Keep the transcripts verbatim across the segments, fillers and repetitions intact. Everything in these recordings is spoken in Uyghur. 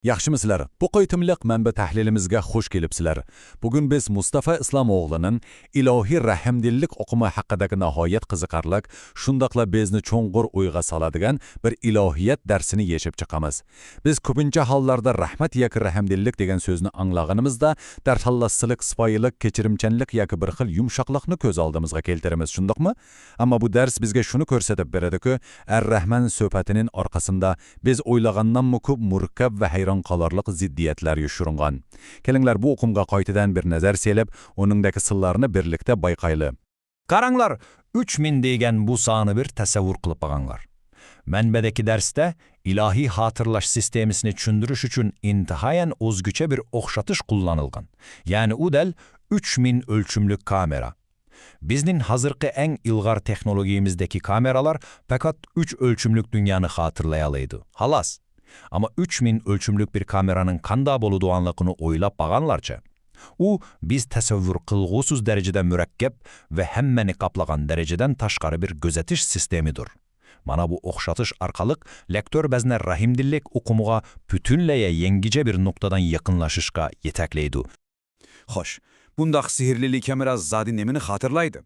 ياخشىمۇسىلەر؟ بۇ قېتىملىق مەنبە تەھلىلىمىزگە خۇش كېلىپسىلەر. بۈگۈن بىز مۇستافا ئىسلام ئوغلىنىڭ ئىلاھىي رەھىمدىللىك ئۇقۇمى ھەققىدىكى ناھايەت قىزىقارلىق، شۇنداقلا بىزنى چوڭقۇر ئويغا سالىدىغان بىر ئىلاھىيەت دەرسىنى يېشىپ چىقىمىز. بىز كۆپىنچە ھاللاردا رەھمەت ياكى رەھىمدىللىك دېگەن سۆزنى ئاڭلىغىنىمىزدا، دەرھاللا سىلىق، سىپايىلىق، كەچۈرۈمچانلىق ياكى بىر خىل يۇمشاقلىقنى كۆز ئالدىمىزغا كەلتۈرىمىز، شۇنداقمۇ؟ ئەمما بۇ دەرس بىزگە شۇنى كۆرسىتىپ بېرىدىكى، ئەر-رەھمان سۆپىتىنىڭ ئارقىسىندا بىز ئويلىغاندىنمۇ كۆپ مۇرەككەپ ۋە ھەيران قالارلىق زىددىيەتلەر يوشۇرۇنغان. كېلىڭلار، بۇ ئۇقۇمغا قايتىدىن بىر نەزەر سېلىپ، ئۇنىڭدىكى سىرلارنى بىرلىكتە بايقايلى. قاراڭلار، ئۈچ مىڭ دېگەن بۇ ساننى بىر تەسەۋۋۇر قىلىپ باقىڭلار. مەنبەدىكى دەرستە ئىلاھىي خاتىرىلەش سىستېمىسىنى چۈشەندۈرۈش ئۈچۈن ئىنتايىن ئۆزگىچە بىر ئوخشىتىش قوللانىلغان. يەنى ئۇ دەل ئۈچ مىڭ ئۆلچىملىك كامېرا. بىزنىڭ ھازىرقى ئەڭ ئىلغار تېخنولوگىيىمىزدىكى كامېرالار پەقەت ئۈچ ئۆلچىملىك دۇنيانى خاتىرىلىيەلەيدۇ. خالاس. ئەمما ئۈچ مىڭ ئۆلچۈملۈك بىر كامېرانىڭ قانداق بولىدىغانلىقىنى ئويلاپ باققانلارچە؟ ئۇ بىز تەسەۋۋۇر قىلغۇسىز دەرىجىدە مۇرەككەپ ۋە ھەممىنى قاپلىغان دەرىجىدىن تاشقىرى بىر كۆزىتىش سىستېمىدۇر. مانا بۇ ئوخشىتىش ئارقىلىق لېكتور بىزنى رەھىمدىللىك ئۇقۇمىغا پۈتۈنلەي يېڭىچە بىر نۇقتىدىن يېقىنلىشىشقا يېتەكلەيدۇ. خوش، بۇنداق سېھىرلىك كامېرا زادى نېمىنى خاتىرىلايدۇ؟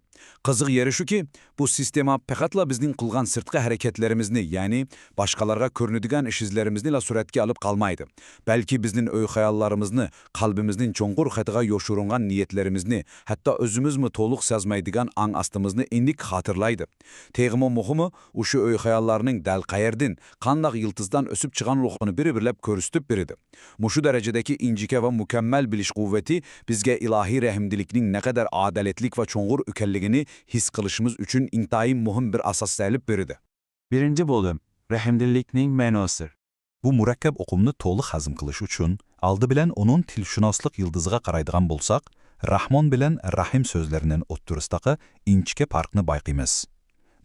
قىزىق يېرى شۇكى، بۇ سىستېما پەقەتلا بىزنىڭ قىلغان سىرتقى ھەرىكەتلىرىمىزنى، يەنى باشقىلارغا كۆرۈنىدىغان ئىش-ئىزلىرىمىزنىلا سۈرەتكە ئېلىپ قالمايدۇ، بەلكى بىزنىڭ ئوي-خىياللىرىمىزنى، قەلبىمىزنىڭ چوڭقۇر قېتىغا يوشۇرۇنغان نىيەتلىرىمىزنى، ھەتتا ئۆزىمىزمۇ تولۇق سەزمەيدىغان ئاڭ-ئاستىمىزنى ئېنىق خاتىرىلايدۇ. تېخىمۇ مۇھىمى، ئۇ شۇ ئوي-خىياللارنىڭ دەل قەيەردىن، قانداق يىلتىزدىن ئۆسۈپ چىققانلىقىنى بىر-بىرلەپ كۆرسىتىپ بېرىدۇ. مۇشۇ دەرىجىدىكى ئىنچىكە ۋە مۇكەممەل بىلىش قۇۋۋىتى بىزگە ئىلاھىي رەھىمدىللىكنىڭ نەقەدەر ئادالەتلىك ۋە چوڭقۇر ئىكەنلىكىنى ھېس قىلىشىمىز ئۈچۈن ئىنتايىن مۇھىم بىر ئاساس سېلىپ بېرىدۇ. بىرىنچى بۆلۈم، رەھىمدىللىكنىڭ مەناسى. بۇ مۇرەككەپ ئۇقۇمنى تولۇق ھەزىم قىلىش ئۈچۈن، ئالدى بىلەن ئۇنىڭ تىلشۇناسلىق يىلتىزىغا قارايدىغان بولساق، راھمان بىلەن راھىم سۆزلىرىنىڭ ئوتتۇرىسىدىكى ئىنچىكە پەرقنى بايقايمىز.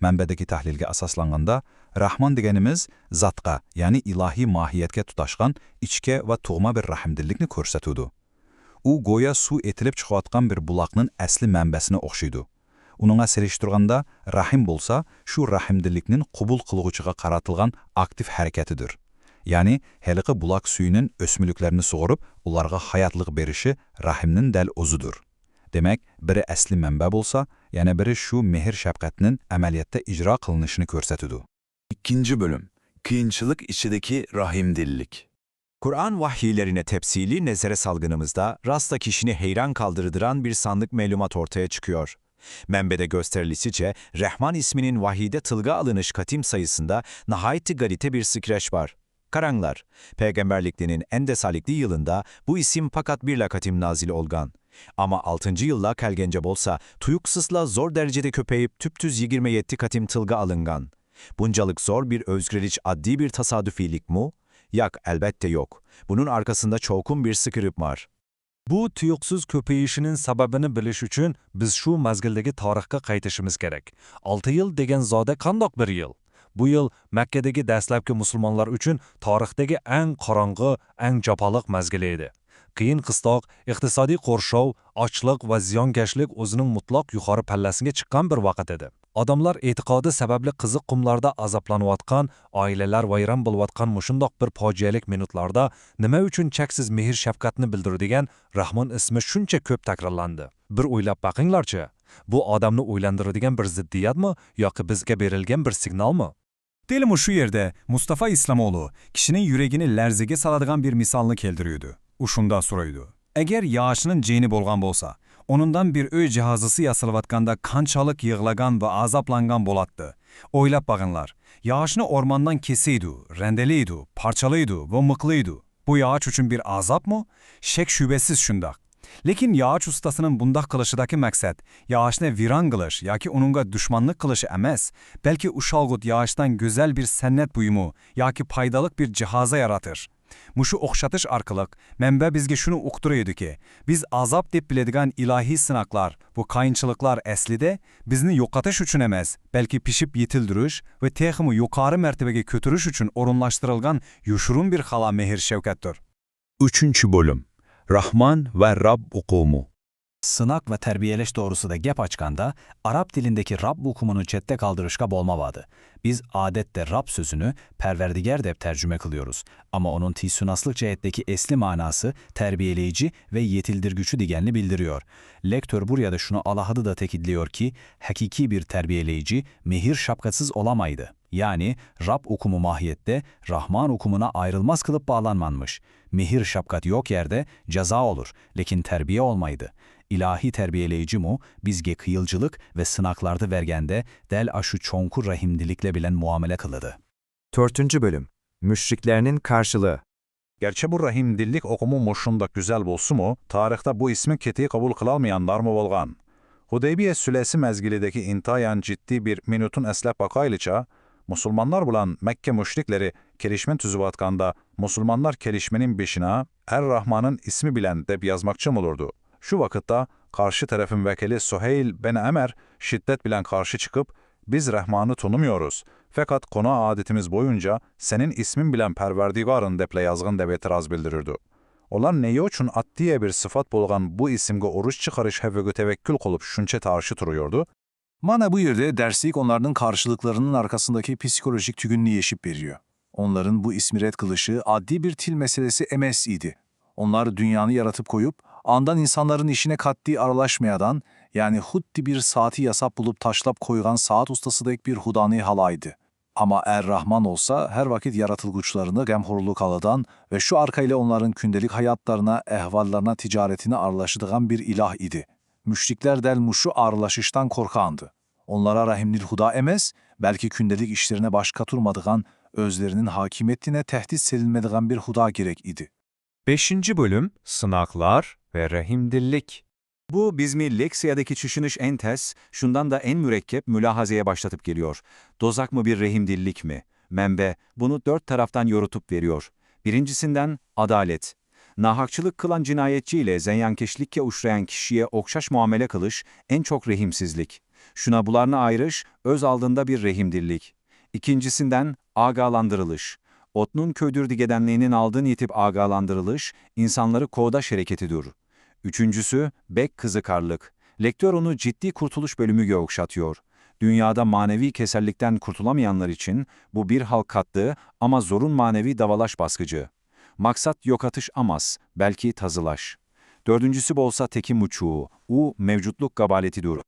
مەنبەدىكى تەھلىلگە ئاساسلانغاندا، راھمان دېگىنىمىز زاتقا، يەنى ئىلاھىي ماھىيەتكە تۇتاشقان ئىچكى ۋە تۇغما بىر رەھىمدىللىكنى كۆرسىتىدۇ. ئۇ گويا سۇ ئېتىلىپ چىقىۋاتقان بىر بۇلاقنىڭ ئەسلى مەنبەسىنى ئوخشايدۇ. ئۇنىڭغا سېلىشتۇرغاندا، رەھىم بولسا شۇ رەھىمدىللىكنىڭ قوبۇل قىلغۇچىغا قاراتىلغان ئاكتىپ ھەرىكىتىدۇر. يەنى، ھېلىقى بۇلاق سۈيىنىڭ ئۆسۈملۈكلەرنى سۇغۇرۇپ، ئۇلارغا ھاياتلىق بېرىشى رەھىمنىڭ دەل ئۆزىدۇر. دېمەك، بىرى ئەسلى مەنبە بولسا، يەنە بىرى شۇ مېھىر-شەپقەتنىڭ ئەمەلىيەتتە ئىجرا قىلىنىشىنى كۆرسىتىدۇ. ئىككىنچى بۆلۈم، قىيىنچىلىق ئىچىدىكى رەھىمدىللىك. قۇرئان ۋەھىيلىرىنى تەپسىلىي نەزەر سالغىنىمىزدا، راستا كىشىنى ھەيران قالدۇرىدىغان بىر سانلىق مەلۇمات ئورتايا چىقىيور. مەنبەدە گۆستېرىلىشىچە، رەھمان ئىسمىنىڭ ۋەھىيدە تىلغا ئالىنىش قېتىم سايىسىندا ناھايىتى غەلىتە بىر سىكرەش بار. قاراڭلار، پەيغەمبەرلىكنىڭ ئەڭ دەسلەپكى يىلىندا بۇ ئىسىم پەقەت بىرلا قېتىم نازىل بولغان. ئەمما ئالتىنچى يىللار كەلگەنچە بولسا، تۇيۇقسىزلا زور دەرىجىدە كۆپىيىپ، تۈپتۈز يىگىرمە يەتتە قېتىم تىلغا ئالىنغان. بۇنچىلىك زور بىر ئۆزگىرىش ئاددىي بىر تاسادۇفىيلىكمۇ؟ ياق، ئەلۋەتتە يوق. بۇنىڭ ئارقىسىدا چوقۇم بىر سىر بار. بۇ تۇيۇقسىز كۆپىيىشىنىڭ سەۋەبىنى بىلىش ئۈچۈن بىز شۇ مەزگىلدىكى تارىخقا قايتىشىمىز كېرەك. ئالتە يىل دېگەن زادى قانداق بىر يىل؟ بۇ يىل مەككىدىكى دەسلەپكى مۇسۇلمانلار ئۈچۈن تارىختىكى ئەڭ قاراڭغۇ، ئەڭ جاپالىق مەزگىلى ئىدى. قىيىن-قىستاق، ئىقتىسادىي قورشاۋ، ئاچلىق ۋە زىيانكەشلىك ئۆزىنىڭ مۇتلەق يۇقىرى پەللەسىگە چىققان بىر ۋاقىت ئىدى. ئادەملەر ئېتىقادى سەۋەبلىك قىزىق قۇملاردا ئازابلانىۋاتقان، ئائىلىلەر ۋەيران بولۇۋاتقان مۇشۇنداق بىر پاجىئەلىك مىنۇتلاردا نېمە ئۈچۈن چەكسىز مېھىر-شەپقەتنى بىلدۈرىدىغان راھمان ئىسمى شۇنچە كۆپ تەكرارلاندى؟ بىر ئويلاپ بېقىڭلارچۇ، بۇ ئادەمنى ئويلاندۇرىدىغان بىر زىددىيەتمۇ ياكى بىزگە بېرىلگەن بىر سىگنالمۇ؟ دەل مۇشۇ يەردە مۇستافا ئىسلامئوغلى كىشىنىڭ يۈرىكىنى لەرزىگە سالىدىغان بىر مىسالنى كەلتۈرۈيدۇ. ئۇ شۇنداق سورايدۇ: ئەگەر ياشنىڭ جېنى بولغان بولسا، ئۇنىڭدىن بىر ئۆي جاھازىسى ياسىلىۋاتقاندا قانچىلىك يىغلىغان ۋە ئازابلانغان بولاتتى؟ ئويلاپ باقىڭلار، ياشنى ئورماندىن كېسىدۇ، رەندىلەيدۇ، پارچىلايدۇ ۋە مىقلايدۇ. بۇ ياش ئۈچۈن بىر ئازابمۇ؟ شەك-شۈبھىسىز شۇنداق. لېكىن ياغاچ ئۇستاسىنىڭ بۇنداق قىلىشىدىكى مەقسەت ياغاچنى ۋەيران قىلىش ياكى ئۇنىڭغا دۈشمەنلىك قىلىش ئەمەس، بەلكى ئۇ شالغۇت ياغاچتىن گۈزەل بىر سەنئەت بۇيۇمى ياكى پايدالىق بىر جاھازا يارىتىش. مۇشۇ ئوخشىتىش ئارقىلىق مەنبە بىزگە شۇنى ئۇقتۇرۇۋېتىدۇكى، بىز ئازاب دەپ بىلىدىغان ئىلاھىي سىناقلار، بۇ قىيىنچىلىقلار ئەسلىدە بىزنى يوقىتىش ئۈچۈن ئەمەس، بەلكى پىشىپ يېتىلدۈرۈش ۋە تېخىمۇ يۇقىرى مەرتىۋىگە كۆتۈرۈش ئۈچۈن ئورۇنلاشتۇرۇلغان يوشۇرۇن بىر خالا مېھىر-شەپقەتتۇر. ئۈچىنچى بۆلۈم. راھمان ۋە رەب ئۇقۇمى. Sınak ve terbiyeleş doğrusida gep açkanda, arap tilindeki Rabb ukumunu çette kaldırışka bolmavadı. Biz adette Rab sözünü Perverdigar dep tercüme kılıyoruz. Ama onun tilşünaslık cehetteki esli manası terbiyeleyici ve yetildirgüçü degenini bildiriyor. Lektör buraya da şunu alahıdı da tekidliyor ki, hakiki bir terbiyeleyici mehir şapkatsız olamaydı. Yani, Rab ukumu mahiyette Rahman ukumuna ayrılmaz kılıp bağlanmanmış. Mehir şapkat yok yerde ceza olur, lekin terbiye olmaydı. İlahi terbiyeleyici mu bizge kıyılcılık ve sınaklarda vergende del aşu çonku rahimdilikle bilen muamele kılıdı. Dördüncü bölüm. Müşriklerinin karşılığı. Gerçi bu rahimdillik oqumu muşunda güzel bolsumu, tarixda bu ismi keti qabul qılalmayanlar mı bolğan? Hudeybiye sülesi mezgilideki intayan ciddi bir minutun eslep baqaylıça, musulmanlar bulan Mekke müşrikleri kelişme tüzüvatqanda, musulmanlar kelişmenin beşina Er-Rahmanın ismi bilen dep yazmaqçı mı olurdu? Şu vaqıtta qarşı tarafın vekili Suheyl bin Emer şiddet bilen qarşı çıqıp, "Biz Rahmanı tanımıyoruz, fakat qona adetimiz boyunca senin ismin bilen Perverdigarın deple yazğın," dep etiraz bildirirdi. Olar ne uchun Attiye bir sıfat bolğan bu isimge uruş çıqarış hevvigi tevekkül qılıp şunça tarşı turuyurdu? Mana bu yerde derslik onlarnıñ qarşılıqlarınıñ arqasındaki psiholojik tügünni yeşip beriyor. Onların bu ismi red qılışı addiy bir til meselesi emes edi. Onlar dünyanı yaratıp qoyup, andan insanların işine qattiy aralaşmayadan, yani huddi bir saati yasap bulup taşlap qoyğan saat ustasıdek bir hudanı halaydı. Ama Er-Rahman olsa, her vaqıt yaratılğuçlarını ğemhorluq aladan ve şu arqaylı onların kündelik hayatlarına, ehvallarına, ticaretine aralaşıdığan bir ilah idi. Müşrikler del muşu aralaşıştan qorqandı. Onlara rahimli Huda emes, belki kündelik işlerine baş qaturmadığan, özleriniñ hakimiyetine tehdit selinmediğen bir Huda kerek idi. Beşinci bölüm, sınaklar ve rahimdillik. Bu bizmi leksiyadaki çüşünüş en tez, şundan da en mürekkep mülahazeye başlatıp geliyor. Dozak mı bir rahimdillik mi? Menbe bunu dört taraftan yorutup veriyor. Birincisinden, adalet. Nahaqçılık kılan cinayetçi ile zeyankeşlikke uşrayan kişiye oxşaş muamele kılış en çok rahimsizlik. Şuna bularnı ayırış öz aldında bir rahimdillik. İkincisinden, agaalandırılış. Otnun kövdür digedenliğinin aldın yetip agaalandırılış insanları koğdaş hereketidur. Üçüncüsü, bek kızıkarlık. Lektör onu ciddi kurtuluş bölümüge oxşatıyor. Dünyada manevi keserlikten kurtulamayanlar için bu bir halk kattığı ama zorun manevi davalaş baskıcı. Maksat yok atış amaz, belki tazılaş. Dördüncüsü bolsa teki muçuu, u mevcutluk gabaletidur.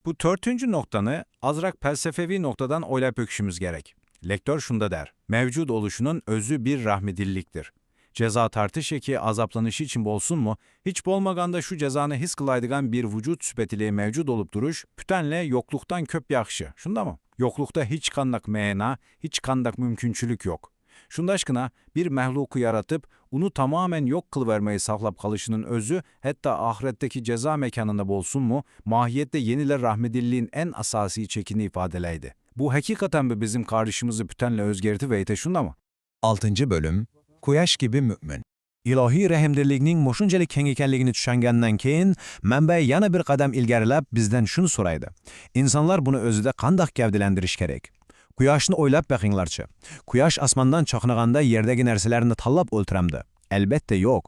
Bu dördüncü noqtanı azraq pelsefeviy noqtadan oylap öküşimiz kerek. Lektör şunda der, mevcut oluşunun özü bir rahmidilliktir. Ceza tartış eki azaplanışı için bolsunmu, hiç bolmaganda şu cezanı his qılaydıgan bir vucut süpetili mevcut olup turuş pütenle yoqluqtan köp yahşı, şunda mı? Yoqluqta hiç qandaq mena, hiç qandaq mümkünçilik yoq. Şundaşqına bir mahluqı yaratıp, unu tamamen yoq qılıvermey saqlap qalışınıñ özü, hetta ahiretdeki ceza mekanında bolsunmu, mahiyette yeniler rahmidilliyin en asasiy çekini ifadeleydi. Bu haqiqaten bi bizim qarışımızı pütenle özgertiveyte, şunda mı? Altıncı bölüm. Quyaş kibi mümin. İlahiy rahimdillikniñ muşunchalik keng ekenligini tüşengennen keyin, menbe yana bir qadam ilgerilep bizden şunı soraydı. İnsanlar bunı özüde qandaq gevdelendiriş kerek? Quyaşnı oylap beqiñlarchı. Quyaş asmandan çaqnağanda yerdegi nerselerni tallap o'ltiramdı? Elbette yoq.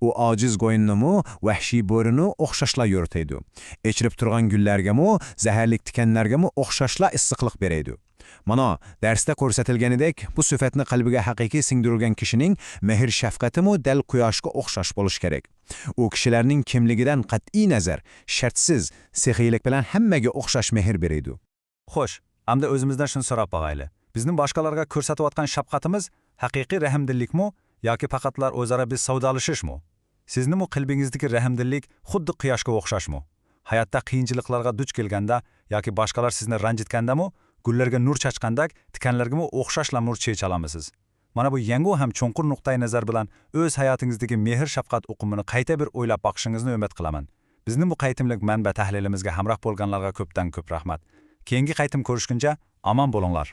U ojiz qo'yinnimu, vahshiy bo'rini o'xshashla yo'ritaydu. Echirib turgan gullargamu, zaharlik tikanlargamu o'xshashla issiqliq beraydu. Mana, darsda ko'rsatilganidek, bu sifatni qalbiga haqiqiy singdirilgan kishining mehr-shafqatimu dal quyoshga o'xshash bo'lishi kerak. U kishilarning kimligidan qat'iy nazar, shartsiz, sexiylik bilan hammaga o'xshash mehr beraydu. Xo'sh, amda o'zimizdan shuni so'rab boqayli. Bizni boshqalarga ko'rsatayotgan shafqatimiz haqiqiy rahmdillikmi yoki faqatlar o'zaro biz savdolashishmi? Siznimi qalbingizdagi rahmdillik xuddi quyoshga o'xshashmi? Hayotda qiyinchiliklarga duch kelganda yoki boshqalar sizni ranjitgandami, gullarga nur chachqandak tikanlargami o'xshashla nur chechalamiz? Mana bu yangi ham chunqur nuqtai nazar bilan o'z hayotingizdagi mehr-shafqat uqumini qayta bir o'ylab boqishingizni umid qilaman. Bizni bu qaytimlik manba tahlilimizga hamroh bo'lganlarga ko'pdan ko'p rahmat. Keyingi qaytim ko'rishguncha omon bo'linglar.